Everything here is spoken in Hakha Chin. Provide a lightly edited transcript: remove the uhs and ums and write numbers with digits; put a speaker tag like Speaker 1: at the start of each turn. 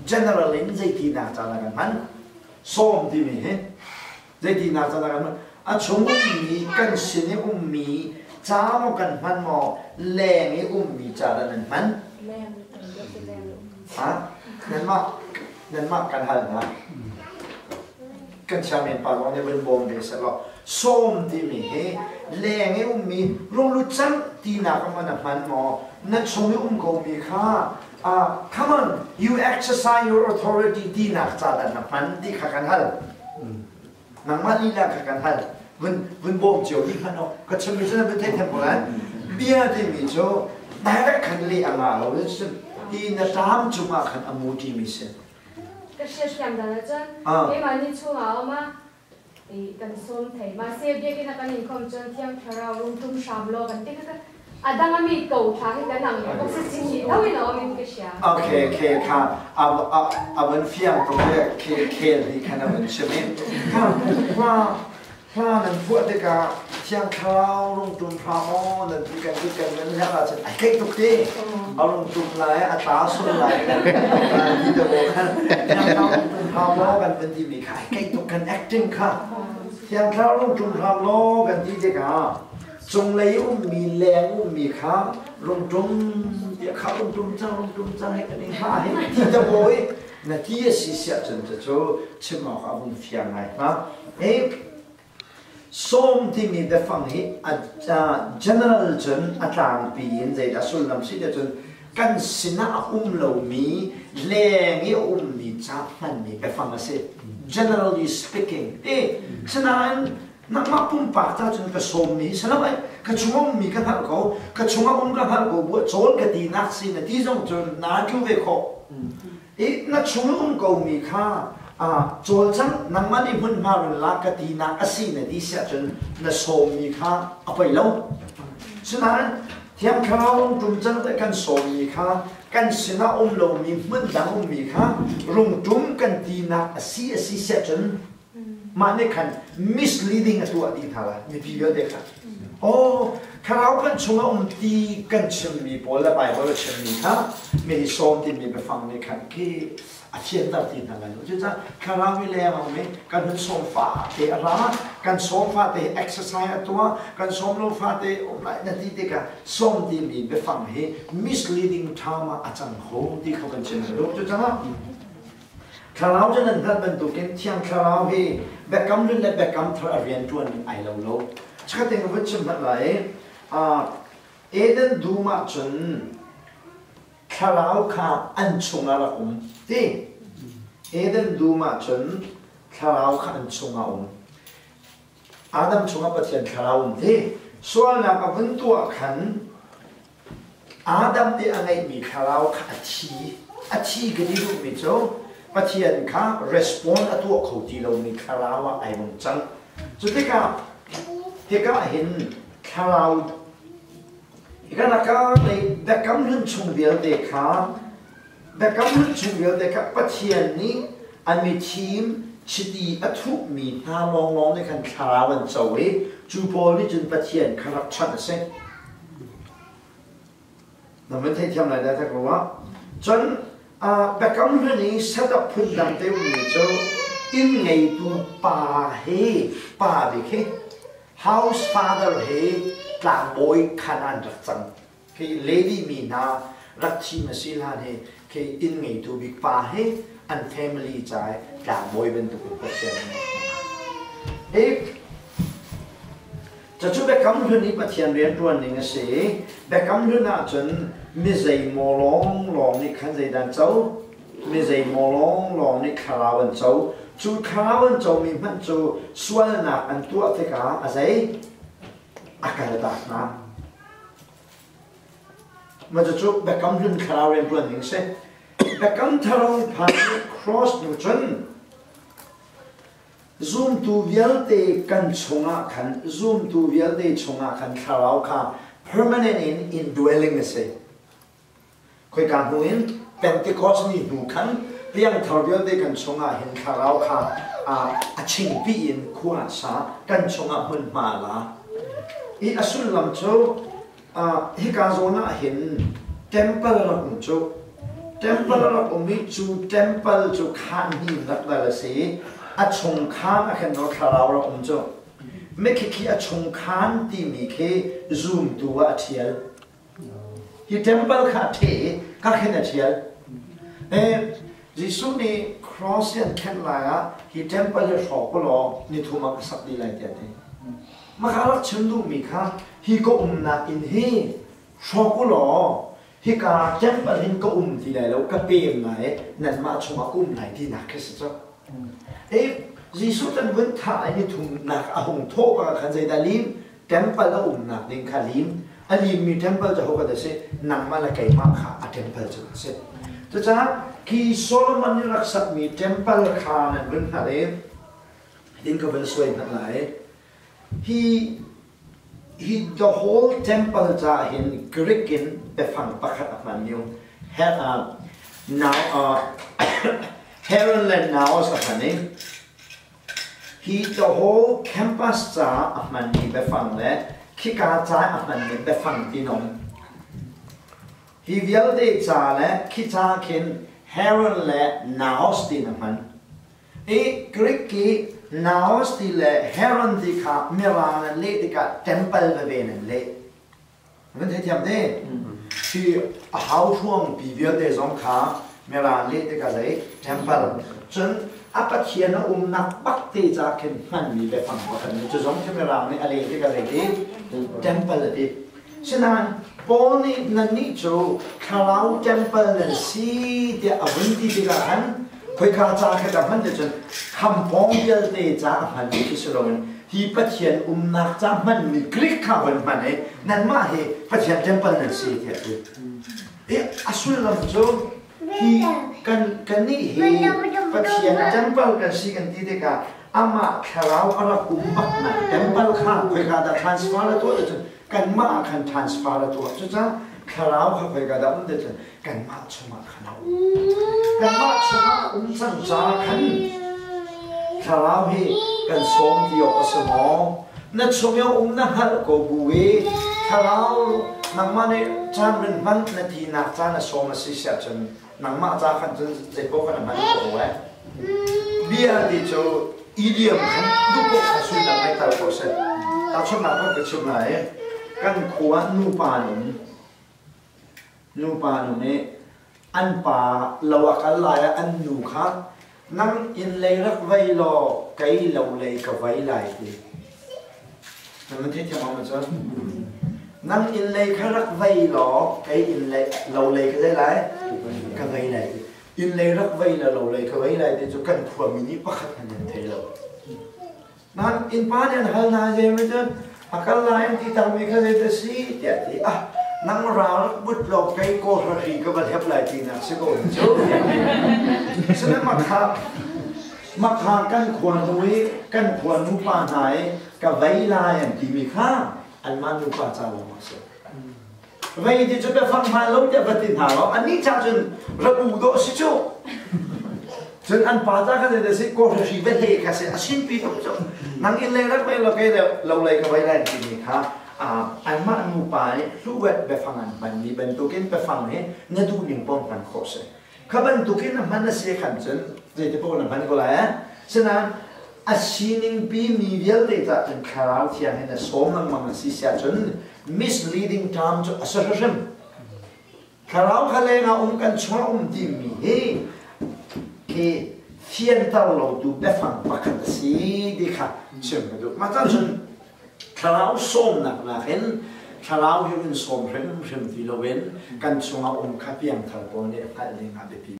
Speaker 1: General in zeitinak ca dah kan hman? Sawm timi hi zeitinak ca dah kan hman? A chung ummi kan sin i ummi ca maw kan hman maw leng i ummi ca dah nan hman? Ha? Nanmah nanmah kan hal hna. Kan chairman pa zong nih vun bawm ve sehlaw sawm timi hi leng i ummi runglut cang tinak ah na hman maw na chung i um komi kha come on you exercise your authority tinak ca dah na hman ti kha kan hal nangmah lila kha kan hal vun vun bawm cio dih hmanh awk ka chimmi cu na vun theih thiam ko lai bia timi cu direct khan leh a ngah lo hi na tlam cungah khan a mu timi si
Speaker 2: Ka hriathiam dan ahcun keimah nih chungah a um ah kan sawm thei. Mahse biakinn ah kan inkhawm cun Thiang Thlarau rungtum hram law kan ti kha a dang a mi ko thla hi kan ang bok si chin hi tho in a um in ka hria.
Speaker 1: Okay, okay, kha a van fiang tuk le khel hi khan a van chim i kha hla Hla nan phuah tikah Thiang Thlarau rungtum hram aw nan ti kan ti kan nan herh ahcun a keih tuk ti. A rungtum lai, a tla sul lai kan ti te aw khan Thiang Thlarau rungtum hram law kan van timi kha ai keih tuk kan acting kha. Thiang Thlarau rungtum hram law kan ti tikah cunglei ummi leng ummi kha rungtum tiah kha rungtum cang rungtum cang he kan i hla he ti te aw i na ti a si siah cun cucu chim awk a vung fiang ngai hnga. Hi sawm timi biafang hi a general cun a tlangpi in zeidah sullam si ti cun kan sinah a um lomi leng i a ummi ca hmanmi biafang a si. Generally speaking. Ti sinain nangmah pumpak ta cun ka sawmmi salam ai ka chungah ummi ka hngalh ko ka chungah um ka hngalh ko bu cawl ka ti nak si na ti zong cun naa tlu ve khawh. I na chung um komi kha cawlcang nangmah nih hmunhma run la ka tinak a si na ti siah cun na sawmmi kha a poi lo. Sinain Thiang Thlarau rung ṭum cang te kan sawmmi kha kan sinah um lomi hmun dang ummi kha rung ṭum kan tinak a si a si siah cun mah nih khan misleading a tuah dih hna lai mipi vialte kha. Oh, thlarau kan chungah um ti kan chimmi pawl le Bible a chimmi kha mi sawm timi biafang nih khan khi a fianter ti hna lai lo. Cucaah thlarau i leng a um i kan hun sawm fa te a ra, kan sawm fa te exercise a tuah, kan sawm lo fa te um lai na ti tikah sawm timi biafang hi misleading term ah a cang kho ti kha kan chim duh. Cucaah Thlarau cu nan hngalh bantukin Thiang Thlarau hi biakam hlun le biakam thar a rianṭuan ning ai lo lo. Chikkhatte ka vun chim hmanh lai. Eden dum ah cun Thlarau kha an chungah rak um ti. Eden dum ah cun Thlarau kha an chungah um. Adam chungah Pathian Thlarau um ti. Sualnak a vun tuah khan Adam nih a ngeihmi thlarau kha a thi. A thi ka ti duhmi cu Pathian kha respond a tuah kho ti lomi thlarau ah ai vung cang. Cu tikah hika ah hin thlarau hika naka lei biakam hlun chung vialte kha biakam hlun chung vialte kha Pathian nih a mithim chiti a thuhmi hna lawnglawng nih khan thlarau an co i cu pawl nih cun Pathian kha rak chanh a si. Na van theithiam lai dah tak rua. Cun biakam hlun i setup phun dang te ummi cu inn ngeitu pa he pa bik hi house father he tlangbawi khan an rak cang. Khi Levi mi hna rak thim a si hlan hi khi inn ngeitu bik pa he an family ca i tlangbawi bantuk in Pathian nih a rak Cucu Biakam Hlun i Pathian rianṭuan ning a si i Biakam Hlun ahcun mi zeimaw lawnglawng nih khan zeidah an co? Mi zeimaw lawnglawng nih thlarau an co. Cu thlarau an comi hmanh cu sualnak an tuah tikah a zei? A kaltak hna. Mah cucu Biakam Hlun thlarau rianṭuan ning a si. Biakam Thar phan i cross hnu cun Zumtu vialte kan chungah khan zumtu vialte chungah khan thlarau kha permanent in indwelling a si. Khoika hnu in Pentecost ni hnu khan piangthar vialte kan chungah hin thlarau kha a chingpi in khua sa kan chungah hmunhma la. I a sullam cu hika zawn ah hin temple rak um cu. Temple a rak um i cu temple cu khaan hnih rak dal a si i a chung khaan ah khan thlarau rak um cu. Mikhikhi a chung khaan timi khi zumtu ah a ṭhial. Hi temple kha a ṭheh i ka khin a ṭhial. Jesuh nih cross i an khenh lai ah hi temple hi hrawk u law nithum ah ka sak dih lai tiah a ti. Mah kha a rak chim duhmi kha hi ka umnak inn hi hrawk u law hika temple hin ka um ti lai lo, ka pem lai, nanmah chungah ka um lai tinak khi si cu. Jesuh kan vun thah i nithumnak a hung thawh bak ah khan zeidah lim? Temple a umnak ding kha lim. A limmi temple cu ho kan si? Nangmah le keimah kha a temple cu kan si. Cucaah khi Solomon nih rak sakmi temple kha nan vun hngalh i hitin ka vun suai hmanh lai. Hi hi the whole temple caah hin Greek in biafang pakhat a hman i now Heron le Naos a hman i hi the whole campus caah a hmanmi biafang le khika ca a hmanmi biafang tinom hi vialte ca le khi ca khin Heron le Naos tin a hman. I Greek i Naos ti le Heron ti kha mirang an leh tikah temple veve nan leh. Van theithiam te? Hi a hau hruang pi vialte zong kha mirang leh tikah zei temple. Cun a Pathian a umnak bak te ca khin hmanmi biafang pakhat cu zong khi mirang nih a leh tikah zei ti? Temple a ti. Sinain Paul nih nannih cu thlarau temple nan si tiah a vun ti tikah khan khoika ca kha ka hman ti cun khampawng vialte ca a hmanmi khi si loin hi Pathian umnak ca hmanmi Greek kha vun hman i nanmah hi Pathian temple nan si tiah a ti. I a sullam cu hi kan kannih hi Pathian temple kan si kan ti tikah amah thlarau a rak um baknak temple kha khoika dah transfer a tuah cun kanmah ah khan transfer a tuah. Cucaah thlarau kha khoika dah um ti cun kanmah chungah khan a um. Kanmah chungah um cang caah khan thlarau hi kan sawm ti awk a si maw? Na chung i um na hngalh ko bu i thlarau nangmah nih caan rin hmanh na tinak caan a sawm a si siah cun nangmah ca khan cun zeipaoh kan hman ko eh. Bia ti cu idiom khan duhpoh kha sullam ngeihter ko seh. Tahchunhnak kan ka chim lai. Kan khua nupa nun nupa nu nih an pa lo a kal lai ah an nu kha nang inn lei rak vei law kei lo lei ka vei lai ti. Na van theithiam ma cun? Nang inn lei kha rak vei law kei inn lei lo lei ka zei lai? Ka vei lai ti. Inn lei rak vei la lo lei ka vei lai ti cu kan khuami nih pakhat hmanh an thei lo. Nan innpa nih an hal hna zei ma cun a kal lai an ti tangmi kha zei dah si tiah ti ah nang ral rak but law kei kaw hri ka va hlep lai tinak si ko cu. Sinain makha makha kan khua nu i kan khua nupa hna i ka vei lai an timi kha anmah nupa ca lawng a si. Vei ti cu biafang hmaan lo tiah va ti hna law annih ca cun ra u dawh si cu. Cun an pa ca kha zei si kaw hri va hle kha si a sinpi tuk cu. Nang in lei rak vei lo kei lo lei ka vei lai timi kha anmah nupa nih hluwet biafang an hmanmi bantukin biafang hi na duh ning paoh hman khawh si. Kha bantukin a hman a si khan cun zeiti paoh na hman ko lai eh. Sinain a sining pi mi vialte cah cun thlarau thiang hin a sawm lengmang a si siah cun misleading term cu a si hrimhrim. Thlarau kha lengah um kan chungah um timi hi khi fianter lotu biafang pakhat a si ti kha chim ka duh. Mah cun thlarau sawmnak nakin thlarau hi in sawm hrimhrim ti loin kan chungah um kha piangthar pawl nih hngalh ding ah biapi.